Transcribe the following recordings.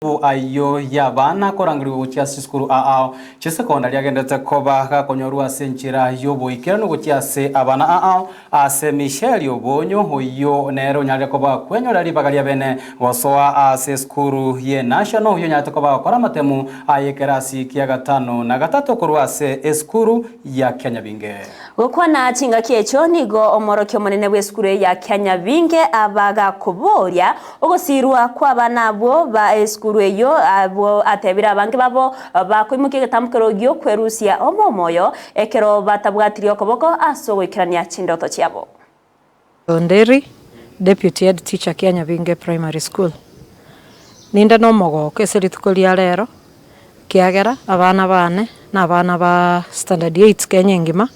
Amabu ayio y'abana korangerigwa gochia ase chisukuru aao chisekondari agenderete koba gakonyorwa ase enchera y'oboikeranu gochia ase abana aao ase Michelle Obonyo oyio nere onyarire koba kwenyorera ribaga ria bene gosoa ase esukuru ye National oyio onyarete koba gokora amatemu aye ekerasi kia gatano na gatato korwa ase esukuru ya Kianyabinge. Gokwana chingaki echio nigo omorokia omonene bw'esukuru eye ya Kianyabinge aba gakoboria Ogosiirwa kw'abana abwo ba esukuru eyio, abwo atebire abange babo bakoimokia egetambokero gi'okwerusia omoyo ekero batabwatirie okoboko ase ogoikerania chindoto chiabo. Onderi, Deputy Head Teacher Kianyabinge Primary School. Ninde nomogoko ase rituko ria rero, ekiagera abana bane na abana ba standard eight Kenya engima,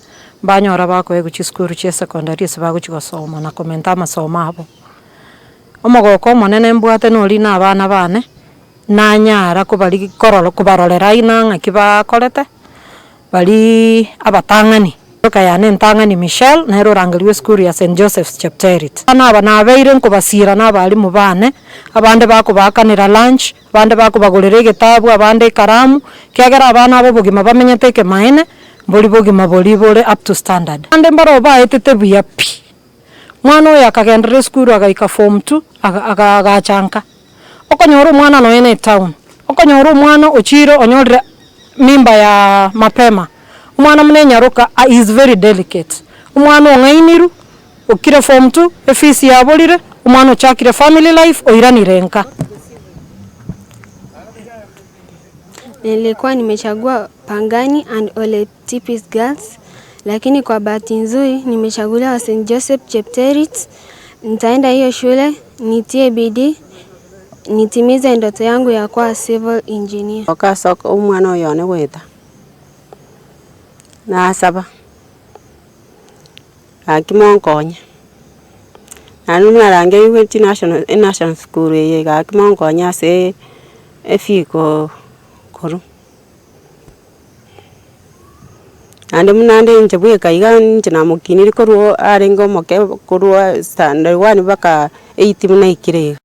mbanyora bakoegwa chisukuru chia secondary ase bagochia gosoma na komenta amasomo abo. Omogoko omonene mbwate nori na abana bane, nanyara kobari korora kobarorera aina ng'aki bakorete, bariiii abatang'ani. Eka yane entang'ani Michelle, nere orangerigwe esukuru ya St Joseph's Chepterit. Abana aba nabeire nkobasiira na abalimu bane, abande bakobaakanera lunch, abande bakobagorera egetabu, abande ekaramu, ekiagera abana aba obogima bamenyete ekemaene, mbori bogima boria bore up to standard. Abande mbaro baetete buya pi, Mwana oyo akagenderera esukuru agaika form two aga agacha nka. Okonyora omwana nonya na etown, okonyora omwana ochire onyorire mimba ya mapema, omwana buna enyaroka he is very delicate. Omwana ong'ainirwe, okire form two, efees yaborire, omwana ochakire family life oiranire nka. Nilikuwa nimechagua Pangani and Ole Tipis Girls, lakini kwa bahati nzuri nimechaguliwa St. Joseph Chepterit. Nitaenda hiyo shule nitie bidii nitimize ndoto yangu ya kuwa civil engineer. Ase omwana oyo one goeta, nasaba, gaki monkonye, naende narangeirwe chinational enational school eye gaki monkonye ase efee ko korwa. Naende buna ande inche bweka iga inche namokiniri korwa arenge omoke korwa standard one mpaka eight buna aikire iga.